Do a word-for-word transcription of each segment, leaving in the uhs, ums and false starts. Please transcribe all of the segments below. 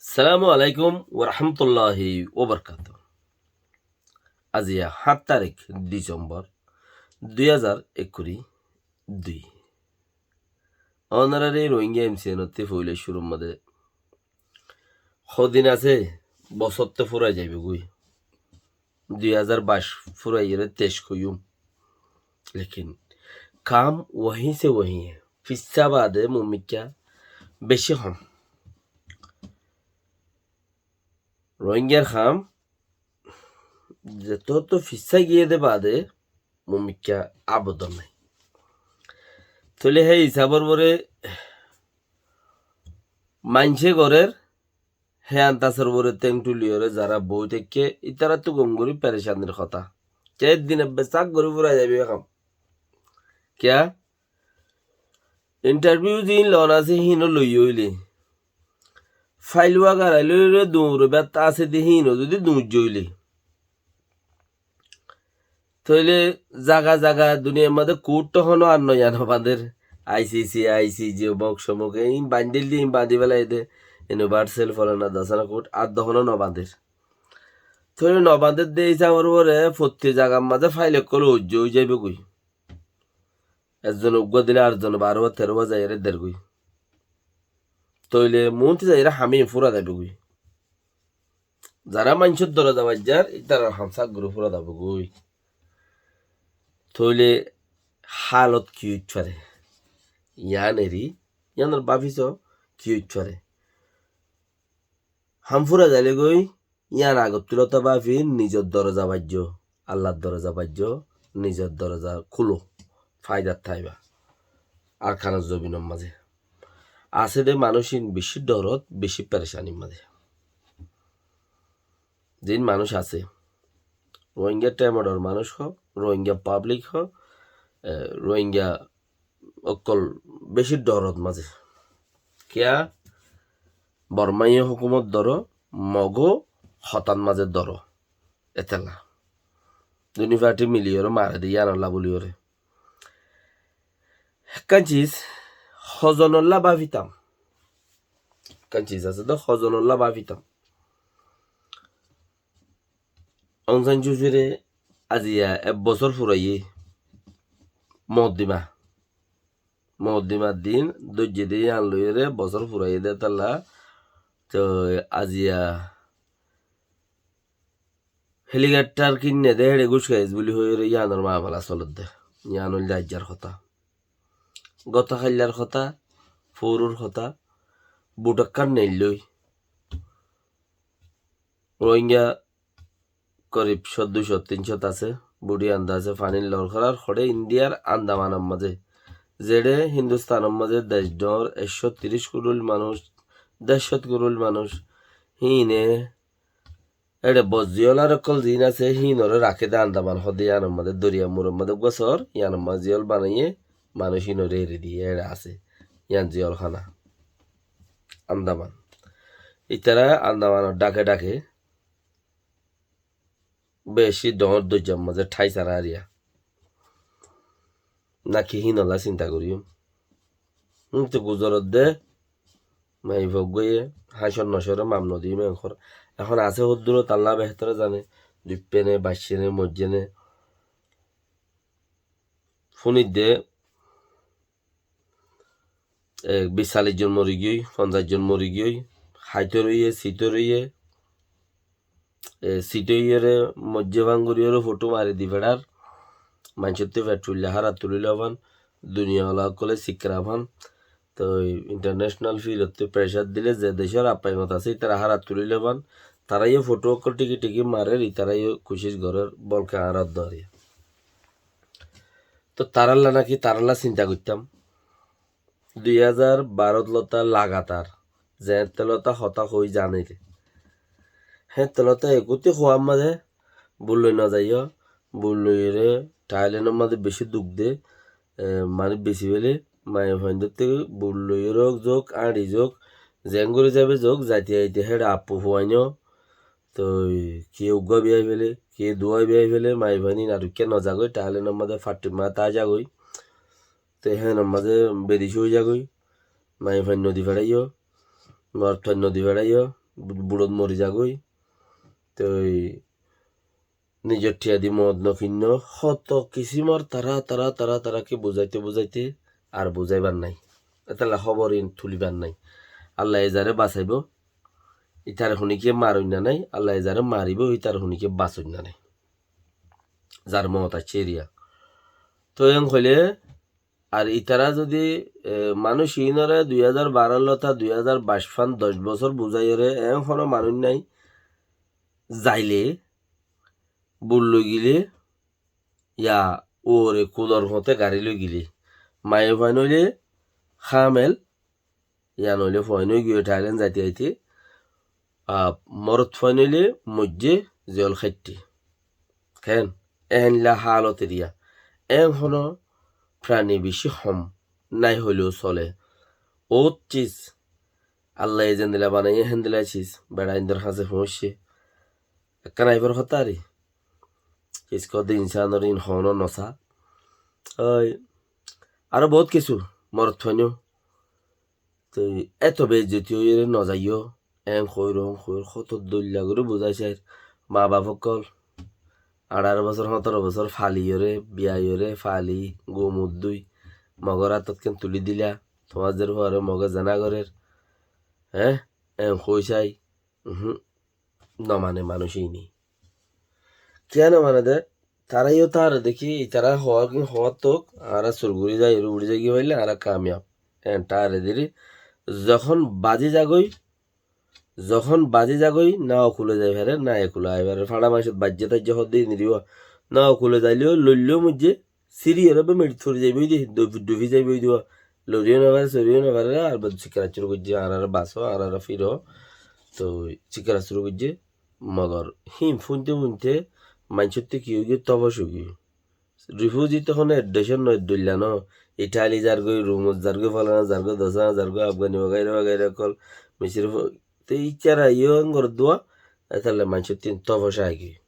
Assalamu alaikum warahmatulláhi wabarakátuhu. Aziya háñt tarík Disembor dui házar ekkuri dui. Ónorare Rohingya M C N ottú foila cúrur mazé hodin asé, bosór to fúrai zaibói goi. Dui házar baic fúraiyeré teic hoiyúm. Lekin kam wohín se wohín, fissá baade mumikká beci hom. Rohingyar ham zetót fissá giyé dé baade mumikká abodor nái. Tóile hé isábor uore maincé gorér, hé antasor uore teng tuliyóre zará boói táikke, ítarattú gom gorí perecanir hotá. Te din ebbe sak gorí fúrai zaibói ham. Kiyá? Intarviu ziín loón asé híin ó loiyé óile, fail wagarai loiyóre duñr betta asé dé híin ó zudi duñijjé óile, tóile zaga zaga duniyar mazé kuth to honó ar no, yián no bañder. I C C, I C J, mok somok, iín bañdil dé, iín bañdi félai dé, universal folana dosana kuth, ar do honó no bañder. Tóile no bañder dé isábor uore fottí zagar mazé fail ókkol uijjé ói zaibói goi. Ezzone uggúa dile arzone baró ba teró ba zaiyóre dergói. Tóile muúntu zaiyóre ham iín fúra zaibói goi. Zará maincór doroza baijjar, ítarar ham sak gorí fúra zaibói goi. Tóile hálot ki óit fare? Yián eri, yiánor báfi so ki óit fare? Ham fúra zaile goi, yián agottú lota báfi nizor doroza baijjó, Allar doroza baijjó, nizor doroza kúlo, faidat táiba. Arkanor zobinor mazé asé dé manúic iín beci dhorot, beci perecanir mazé. Ziín manúic asé, Rohingya temodor manúic hoó, Rohingya pablik hoó, e, Rohingya ókkol beci dhorot mazé. Kiyá? Bormaye hókumot doro, Mogó hotát mazé doro. Etélla duni fati miliyóre mare dé yiánolla buliyóre. Ekkán cis hozonolla báfitam. Ekkán cis asé dé hozonolla báfitam. Aung San Suu Kyi re aziya ek bosór furaiyé. Moddima. Moddimar din dóijje dé yián loiyóre bosór furaiyé dé etélla. Toi aziya helikoptar kinne dé héçe gúc háiyes buli hoiyóre yiánor mamela solédde. Yián óilde aijjar hotá. Gotá haillar hotá, fourur hotá, buth ekkán neillói. Rohingya korib cót, dui cót, tin cót asé, buth yián dé asé, fanir lorkórar hoçé Indiyar Andamanor mazé. Zeçé Hindustanor mazé dec dhoóñr, ek cót tiríc kurul manúic, der cót kurul manúic, híine éçe bozziyól ar ókkol ziín asé, híinoré raké dé Andaman hoó dé, yiánor mazé doriya muror mazé uggúa sóor, yiánor mazé ziyól banaiyé, manúic híinoré eri diyé, éçe asé, yián ziyólhána. Andaman. Ítara Andamanor dhake dhake beci dhoóñr dóijjar mazé tháic sára ariya. Náki híinolla sinta goríyum. Híin to guzorodde, maiyafua uggúaye háñcor nocoré maf nodiyum enkor. Ehón asé hoddúrot Alla behétore zane, duippé né, baiccé né, moijjé né. Fúnidde, e, bic callic zon mori giyói, fonzaic zon mori giyói, háitor óiye, sitor óiye, e, sit óiyore moijjé fán goríyore fotó mari di feçar, maincóttu feth fuilla hárat tulí lofán, duniyawala ókkole sikra fán. Toi intarnecenal filottú precar dile ze decór appaimot asé, ítara hárat tulí lofán. Tará yó fotó ókkol thíki thíki marer, ítará yó kucíc gorér, bólke añára uddúa ariya. Toi tarálla náki tarálla sinta goittám. Dui házar barot lota lagatar, zeéñtte lota hotá hoói zanir. Héñtte lota ekkuti hoóar mazé bul loi nozaiyó, bul loiyóre Thailenor mazé bicí duk de, e, manúic besi féle, maiyafuaindótte bul loiyóre ók zouk, áñçi zouk, zeéngorí zaibe zouk, zaite zaite héçe appu fuain ó, toi kiyé uggúa biyai féle, kiyé duwá biyai féle, maiyafuain ín ar uikká nozagói, Thailenor mazé fatthi maát aizagói. Te hénor mazé bedecói zagói, maiyafuain nodi feçáiyo, morotfuain nodi feçáiyo, bu-, buçot mori zagói. Toi nizor thiañ di moot no kinno, hoto kisimor tara, tara, tara, tara ki buzaite, buzaite ar buzaibar nai. Etalla hóbor in tulibar nai. Allaye zaré basaibo, ítare honikiye maroinna nai, Allaye zaré maribo, ítare honikiye basoinna nai. Zar moot aiccé eriya. Toi en hoile, ar ítara zodi, e, manúic inore dui házar baró lóti dui házar baic fán doc bosór buzaiyore, en hono manúic nai, zaile, bul loi gile, ya uore kudor hote gari loi gile. Maiya fuain óile hámel, ya noile fuain ói giyé Thailand zaite zaite, a, morot fuain óile moijjé ziyól háitte. Ken? Ehénla hálot eriya. En hono prani beci hom nai hoileo sole. Óut cis Allaye zendilla banaiyé héndilla cis, beça indor hañse foóñiccé. Ekkán aibor hotá ari. Cis hoódde insánor in hoóno nosá. Ói, aró boóut kessú, morot fuain ó. Toi éto beizzoti óiyore nozaiyó, en hoóir, on hoóir, hoto dóilla gorí buzái sair. Maa baf ókkol, añçáro bosór, hóñtoro bosór faliyore, biyaiyore, fali, gum uddúi, Mogor átot ken tulí dila, tuáñr zerfuare Moge zená gorér, eé? En hoói sai, uhúm, nomane manúic iíne. Kiyá nomane de? Tará yó táre de ki, itará hoór ki hoór tók, añára sur gorí zai, uçí zai giyé faille, añára kamiyab. En táre diri, zehón bazí zagói, zehón bazí zagói, na okule zai fare, na ekule ai fare. Façá maincót baijjé taijjé hoódde niriwa, na okule zaileyó, loilleyó moijjé, siri ere be meçit fori zaiboi de, dufi, dufi zaiboi de, loriyó no fare, soriyó no fare, ar bad sikar cúru goijjé, añárare basó, añárare firo. Toi sikar cúru goijjé, mogor hín fúinte fúinte maincótte ki óigiyoi, tofoc óigiyoi. Rifuzi to hono eddecor no, eddoilla no. Itali zargoi, Rumot zargoi, falana zargoi, dosana zargoi, Afgani wagaira wagaira ókkol, Misiri fo-, te iccára yó engor dua, etalla maincóttin tofoc aigiyoi.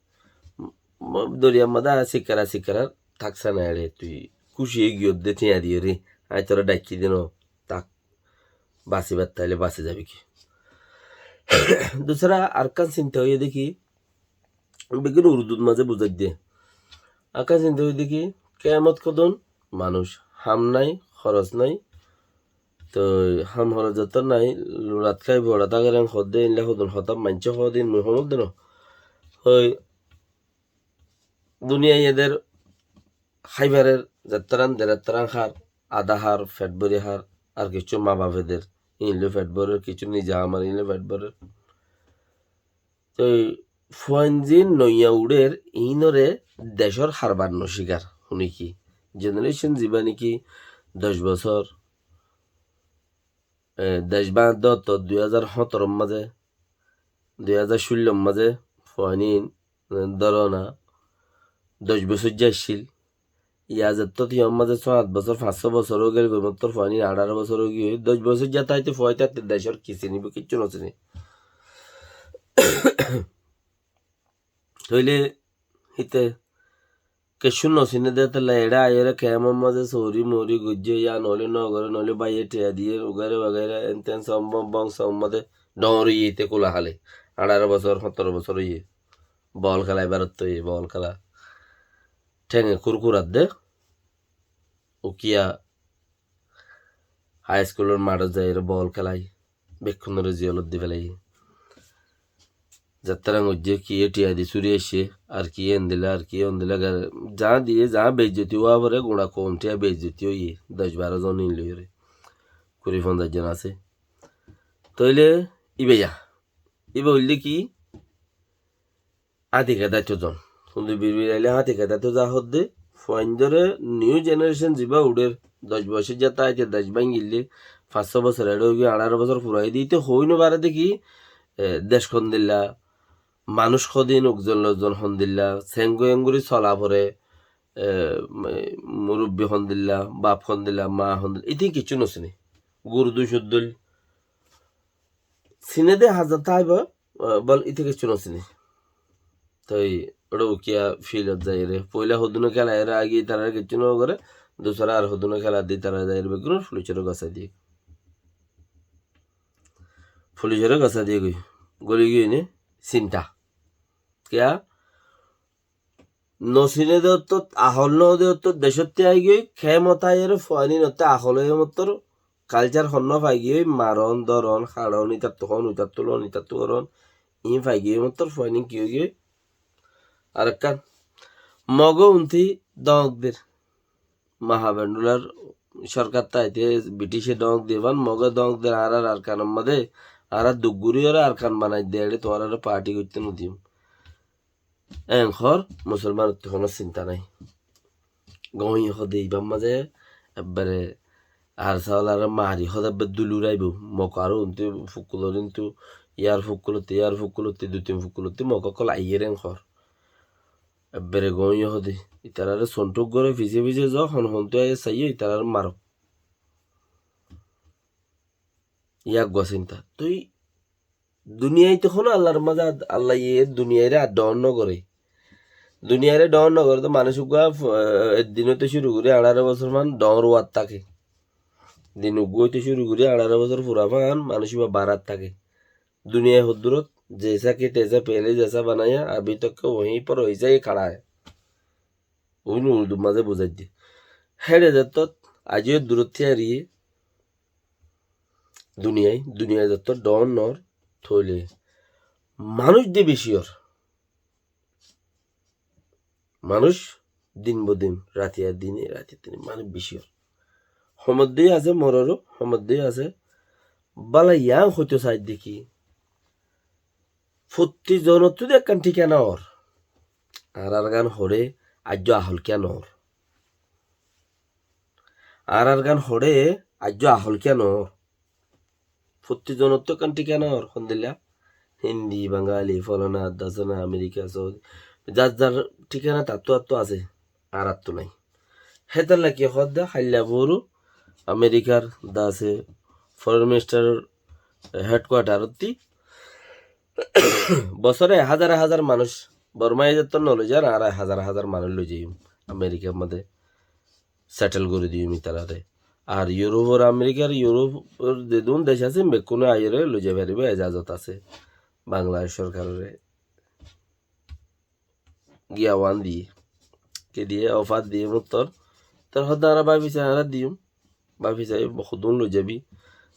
Mo-, doriyar mazé sikkara sikkara táksa na eçe, tui kúci ói giyós de tiañ diyóre, añí toré dhaikkí de no, ták, basibar táile basi zabi ki. Dusára arekkán sinta óiye de ki, beggún Urdut mazé buzaidde. Arekkán sinta óiye de ki, kiyamot hodún manúic ham nai, hóros nai, toi ham hóros zettót nai, luçat hái bora táker en hoódde, einla hodún hotá maincé hoódin mui honódde no. Hoi, duniyai eder hái farer, zettóran der ettóran hár, adá hár, fet bóri hár, ar kessú maa bafe der, iín loi fet bórer, kessú nize hamar, iín loi fet bórer. Toi fuain ziín noiya uçér, iínore decór harbar no cíkar, hone ki? Generation zibá neki doc bosór, e, dec báñdde otto dui házar hóñtoror mazé, dui házar cúllor mazé, fuain iín, e, dóro na, doc bosóijja accíl. Yá zettót yían mazé só át bosór, fañs só bosór ói gel goi, mottor fuain iín añçáro bosór ói giyói, doc bosóijja táite fuain táite decór ki sinibo, kiccú no sine. Tóile híte kessú no sine de, tolla eçé aiyóre kemor mazé sóri mori goijjé, yá noóile no goré, noóile báiye thiañ diyé, ugaira bagaira, en ten sombom bong sombom de dhoóñr óiye, íte kula hále. Añçáro bosór, hóñtoro bosór óiye. Bol kela, ibarat óiye, bol kela. Thénge kurkurat de. Ukiya hái iskulor maçot zaiyóre bol kelai, bekkúnore ziyolot di félaiye. Zettóran goijjé, kiyé thiañ di súri aiccé, ar kiyé endilla, ar kiyé ondilla, gar-, zañá diyé, zañá beizzoti ówa fore, guñça koum thiañ beizzoti óiye, doc baró zon iín loiyóre, kuri fonzaic zon asé. Tóile íba ya, íba óilde ki? Áñti kedáito zon. Hundu birbiraile áñti kedáito za hoódde, fuaindóre new generation zibá uçér, doc bosóijja táite dec báñgille, fañs só bosór eçé óigiyoi, añçáro bosór furai de, íte hoói no fare de ki, e, dec hondilla, manúic hodin, ukzon lokzon hondilla, sengoi engori sola fore, e, murubbi hondilla, baf hondilla, maa hondilla, íte kiccú no sine. Gurdu cuddul, sine de hazar táibo, a, bol íte kiccú no sine. Toi óre ukiya field ot zaiyóre, foila hodún kelaiyóre, age ítarare kiccú no goré, dusára ar hodún kela di ítara zaiyóre beggúnore fulicoré gosái diyé. Fulicoré gosái diyé goi. Goli giyói né sinta. Kiyá? Nosine de ottót, ahol no de ottót, decótti aigiyói, kemot aiyóre fuain ottú ahol óiye mottor, kalcar honnúa faigiyói, maron, doron, haron, itattú hon, itattú lon, itattú goron, iín faigiyói mottor, fuain ki óigiyói? Arekkán, Moge untí dóñk der. Mahabendular sorkar táite Britice dóñk diye fán, Moge dóñk der, añárar Arkanor mazé, añára duk gorí óre Arkan banai de, eçé tuáñrare party goittó no diyum. Eén hoór, musolmanottú honó sinta nái. Goóñi hoó de ibár mazé ebbere ARSA olaré mari hoó de ebbere dul uraibóu. Mok aró untú fukkulor untú, yar fukkulottí, yar fukkulottí, dui tin fukkulottí mok ókkol aiyér eén hoór. Ebbere goóñi hoó de, itararé sontuk goró, fise fise zoó, hon hontú aiyé saiyó, itararé maro. Yá eggúa sinta. Tui duniyait honó Allar mazé, Allaye duniyaire ar dhoóñr no goré. Duniyaire dhoóñr no goré de manúic uggúa, fu-, e, eddin óite cúru gorí añçáro bosór man dhoóñr uwat táke. Din uggúa óite cúru gorí añçáro bosór fura fán manúic ibá barat táke. Duniyai hoddúrot, jesa ke tesa pehle jesa banaya, abhi tak wahin par waise hi khada hai. Uin Urdu mazé buzái de. Héçe zettót aijjó durot tíyari duniyai, duniyai zettót dhoóñr noór, tóile manúic de beci ór. Manúic din bodin, ratiya dine, ratiya dine manúic beci ór. Homoddé asé, mororó homoddé asé. Bála yián hoitó saidde ki, fottí zonottú de ekkán thíkana ór. Añárar gán hoçé aijjó ahol kiyá noór. Añárar gán hoçé aijjó ahol kiyá noór. Fottí zonottú ekkán thíkana ór, hondilla? Hindi, Bangali, folana, dasana, Amerika, Saudi. Zar zar thíkana tattú attú asé, añárattú nái. Hétalla ki hoódde, hailla boru Amerikar dase foreign minister headquarter ottí bosóre házar házar manúic Bormá ezettót no loizar, añára házar házar manúic loizaiyum Amerikar mazé. Settle gorí diyum itarare. Ar Europe or Amerikar, Europe or zedún dec asé, bekkúne aiyóre loizai faribó, ezazot asé. Bangladec sorkarore giya wan diye, ki diye, offer diye mottor. Tar hoddé añára báfi sai, añára diyum. Báfi sai, hodún loizabi,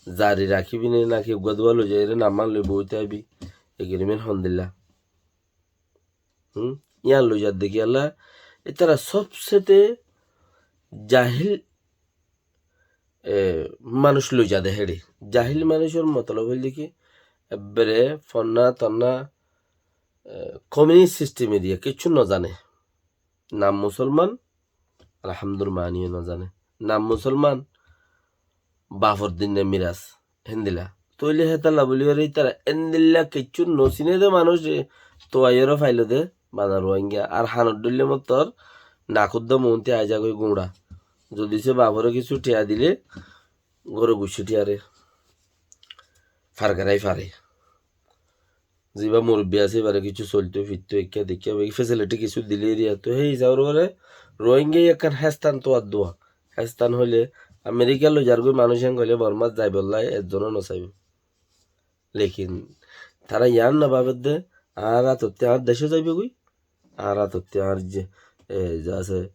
zari rakíbi né, naki eggúa duwa loizaire naman loi boói táibi, agreement hondilla. Hum, yián loizar de kiyólla, ítara sobsete jahil, e, manúic loiza de héçe. Jahil manúicor motolob óilde ki, ebbere fonna tonna, e, communist system e diya, kiccú no zane. Nam musolman, alhamdur maniyó no zane. Nam musolman, bafor dinne miras, héndilla. Tóile hétalla buli óre ítara héndilla kiccú no sine de manúic, e, tuaiyóre failo de, bana Ruáingga. Ar hanor dhoille mottor, nakudda muúnti aizagoi guñça. Zodi se bafore kissú thiañ dile, góror guccú thiañre fargarai fare. Ziba murubbi asé, ibare kissú soilto, fittó, ekka dekka, bai facility kissú dile eriya. Tó hé hísabe ore Ruáingga ekkán héstan tuar duwa. Héstan hoile Amerika loizar goi manúic en hoile Bormat zaibolla ekzone no saibo. Lekin tara yián no báfedde, añár atottí añár decó zaibogói, añár atottí añár je, e, ze asé,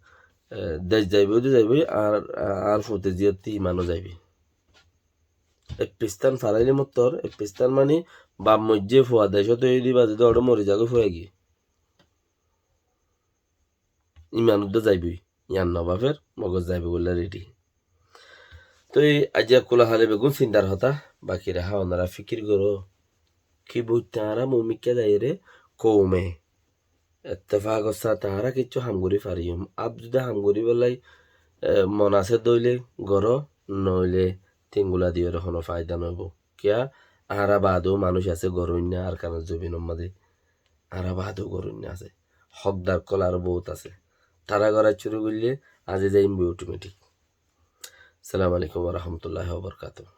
e, dec zaiboi de zaiboi, añár, añár fute ziyottí imanó zaibe. E pistan faraile mottor, e pistan mani baf moijje fua decót ói diba, zodi ore mori zagói fua giyé. Iman uddá zaiboi, yián no báfer, mogos zaibogolla ready. Toi aijja kula hale beggún sintar hotá, baki raha onora fikir goró. Ki boitte añára mumikká zaiyóre koume ettefakor sáte añára kiccú ham gorí fariyum. Ab zodi ham gorí belai, e, mon asé dóile goró, noóile tingula diyóre hono faida noóibo. Kiyá? Añára baade ó manúic asé goróinna Arkanor zobinor mazé. Añára baade ó goróinna asé. Hókdar ókkol aró bout asé. Tara gorá cúru goille aijja zaiyum goi automatic. Assalamu alaikum wa rahmatullahi wa barakatuhu.